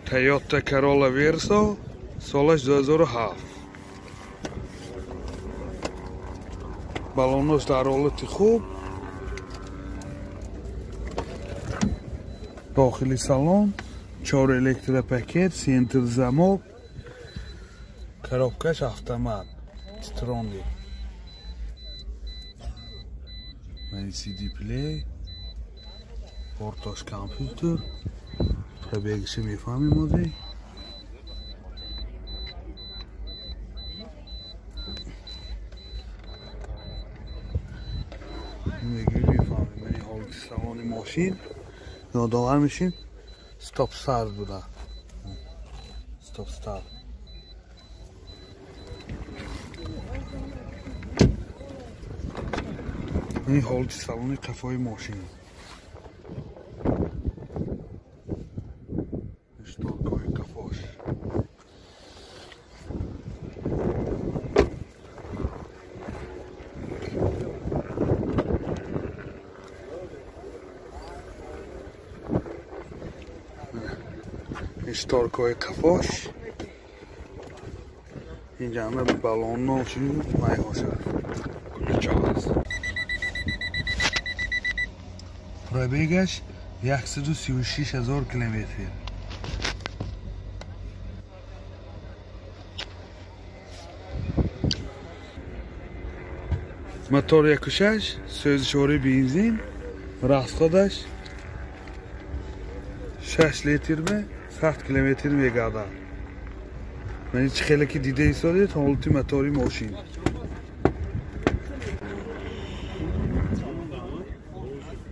Toyota Corolla Verso, солаш 2007. Балонош дар ҳолати хуб. Дохили салон 4 электропакет, центр замок, коробкаш автомат, Титроник. CD play, порташ компютер, пробегши мефаҳмем ози. Мефаҳмем мани ҳолати салони мошин. Ёдовар мешим, стоп старт буда. Стоп старт. Ин ҳолати салони қафои мошин. Шторкаҳои қафош. Шторкаҳои қафош. Ин ҷамъа балонно майҳош аст. Куличо аст. Пробегаш 136 000 километр. Мотор 1.6, сӯзишвори бензин, расходаш 6 литр бе 100 километр мегардад. Ман чӣ хеле ки дида истодед ҳолати мотори мошин.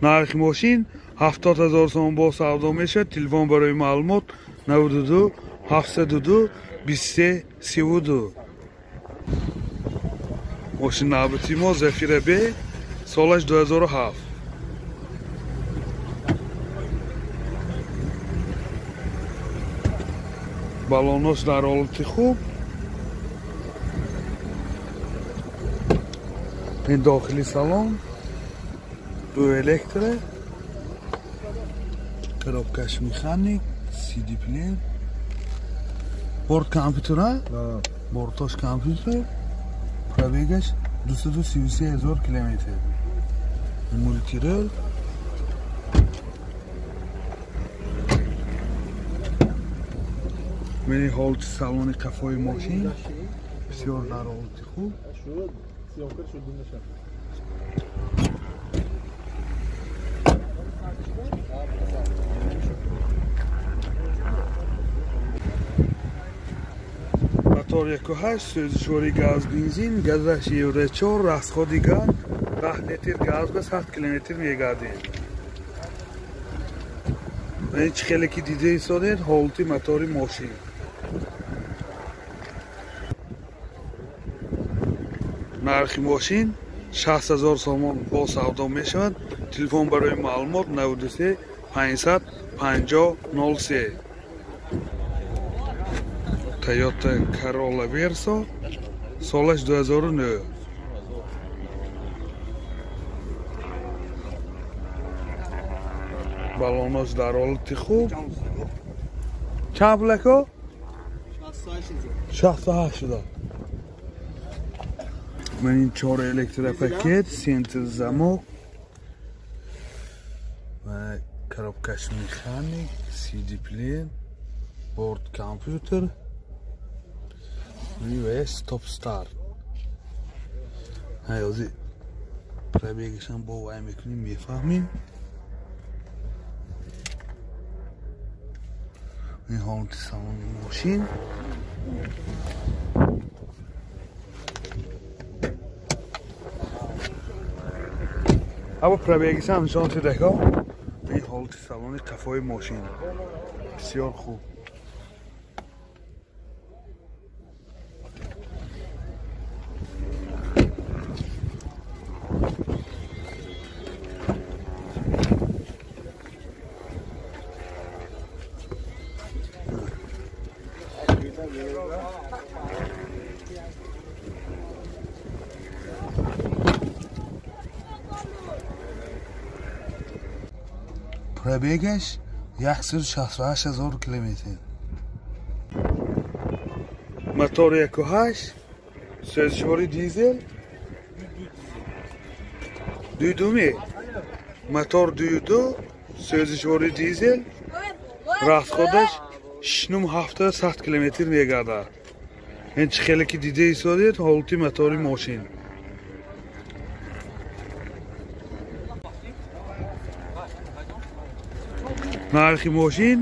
Нархи мошин 70 000 сомон бо савдо мешавад. Телефон барои маълумот 92 702 23 32. Мошин навбати мо Зафира Б, солаш 2007. Балонош дар ҳолати хуб. Ин дохили салон ду электро, коробкаш механик, CD плеер, борт компютера, бортош компютер, пробегаш 233 000 километр. Мультирол. Мени ҳолати салони қафои мошин бисёр дар ҳолати хуб. Мотор 1.8, сӯзишвори газ бензин, газаш Евро 4, расходи газ 10 литр газ ба 100 километр мегардед. Чӣ хеле ки дида истодед ҳолати мотори мошин. Нархи мошин 60 000 сомон бо савдо мешавад. Телефон барои маълумот 93 550 03. Toyota Corolla Verso, солаш 2009. Балонош дар ҳолати хуб. Чанд пулако? 68 шуда. Ман ин 4 электропакет, центр замок ва коробкаш механик, CD плеер, борт компютер ва стоп старт. Ҳай, пробегашам бо вай мекунем, мефаҳмем. Ин ҳолати салони мошин. Аба пробегашам нишон шудако. Ин ҳолати салони қафои мошин бисёр хуб. Пробегаш 168 ҳазор километр. Мотор 1.8, сӯзишвори дизел, 2.2 мотор 2.2, сӯзишвори дизел, расходаш 6.7 100 километр мегардад. Ин чӣ хеле ки дида истодед ҳолати мотори мошин. Нархи мошин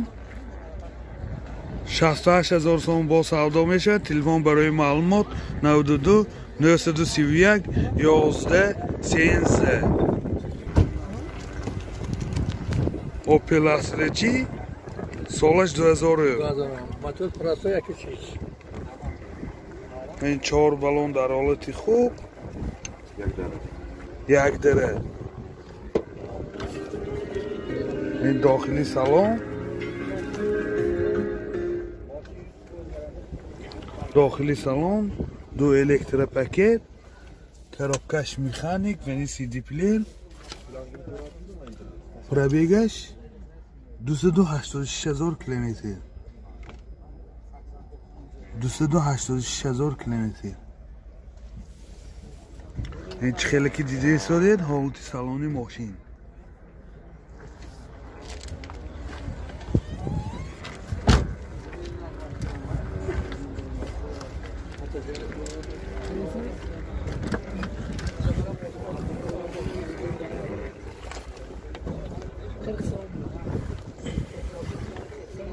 68 ҳазор сомон бо савдо мешавад. Телефон барои маълумот 92 931 11 13. Opel Astra G солаш 2000. Мотор простой 1.6. Ин 4 баллон дар ҳолати хуб. Як дара. Ин дохили салон. Дохили салон ду электропакет, коробкаш механик, вани CD плеер. Пробегаш 286 ҳазор километр. 286 ҳазор километр. Ин чӣ хеле ки дида истодед ҳолати салони мошин.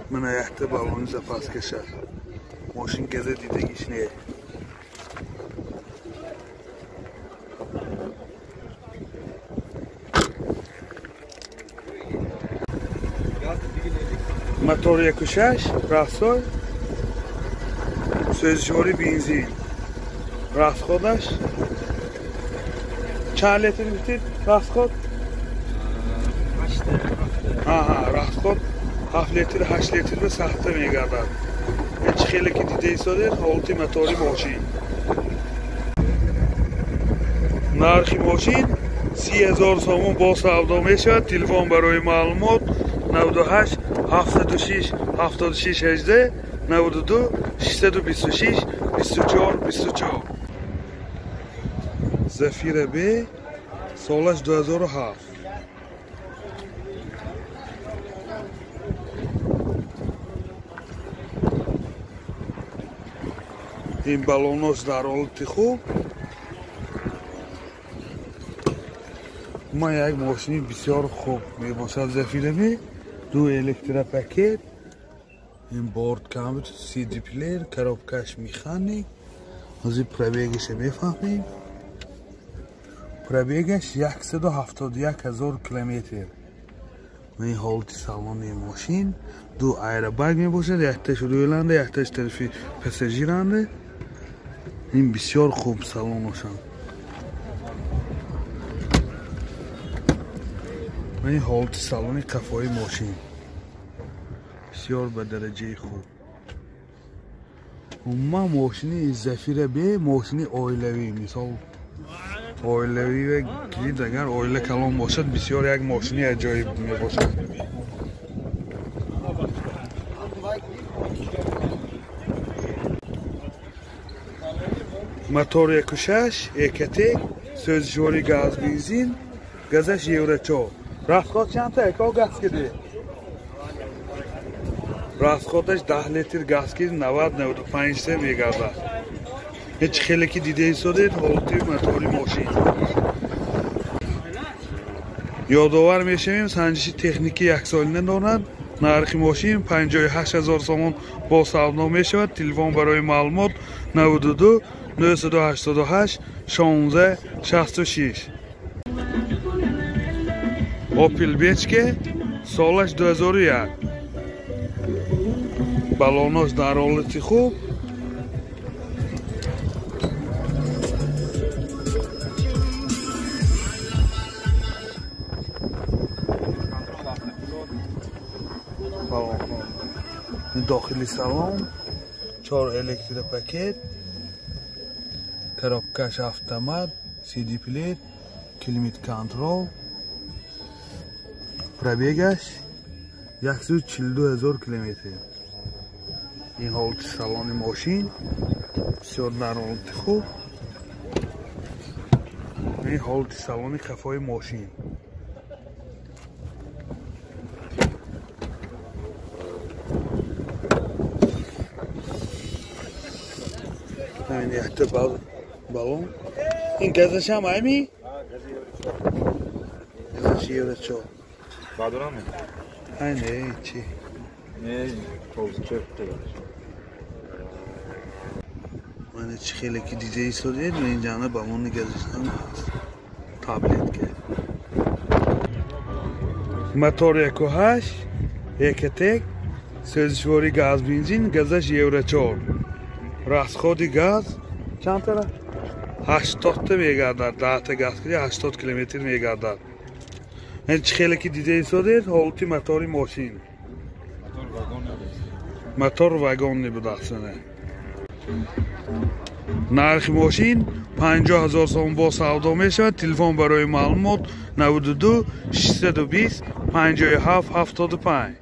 Мана якта баллони запас кашад. Мошин газа дидагиш не. Мотор 1.6, расой, сӯзишвори бензин. Расходаш чанд литр гуфтед? Расход? Аҳа, расход 7 литр, 8 литр ба сахта мегардад. Чӣ хеле ки дида истодед ҳолати мотори мошин. Нархи мошин 30 ҳазор сомон бо савдо мешавад. Телефон барои маълумот 98 706 76 18 92 626 24 24. Зафира Б солаш 2007. Ин баллонош дар ҳолати хуб. Ма як мошини бисёр хуб мебошад Зафира Б. Ду электропакет, ин борт компютер, CD плеер, коробкаш механик. Ҳозир пробегашро мефаҳмем. Пробегаш 171 ҳазор километр. Ин ҳолати салони мошин. Ду аэробаг мебошад, якташ рӯйланда, якташ тарафи пассажиранда. Ин бисёр хуб салоношанд. Ин ҳолати салони қафои мошин бисёр ба дараҷаи хуб. Умуман мошини Зафира Б мошини оилавӣ, мисол оилавӣ ва килид агар оила калон бошад бисёр як мошини аҷоиб мебошад. Мотор 1.6 Экотек, сӯзишвори газ бензин, газаш Евро 4. Расход чандта эко газ киди? Расходаш 10 литр газ киди 90-95 та мегардад. Ҳеҷ хеле ки дида истодед ҳолати мотори мошин. Ёдовар мешавем санҷиши техникӣ яксолина дорад. Нархи мошин 58 ҳазор сомон бо савдо мешавад. Телефон барои маълумот 92 988 16 66. Opel Vectra солаш 2001. Баллонош дар ҳолати хуб. Дохили салон 4 электропакет, коробкаш автомат, CD плеер, климат контрол. Пробегаш 142 ҳазор километр. Ин ҳолати салони мошин бисёр дар ҳолати хуб. Ин ҳолати салони қафои мошин. Ин якта балон. Ин газашам айми? Газаш евро 4. Бадурам? Ай не, чи. Не, толзчер. Мана чи хеле ки дида истодед, инҷана балони газашам ҳаст. Таблетка. Мотор 1.8, Экотек, сӯзишвори газ бензин, газаш евро 4. Расходи газ чанд тара? 80 та мегардад. 10 та газ киди 80 километр мегардад. Ин чи хеле ки дида истодед, ҳолати мотори мошин. Мотор вагонни будааст. Нархи мошин 50 ҳазор сомон бо савдо мешавад. Телефон барои маълумот 92 620 57 75.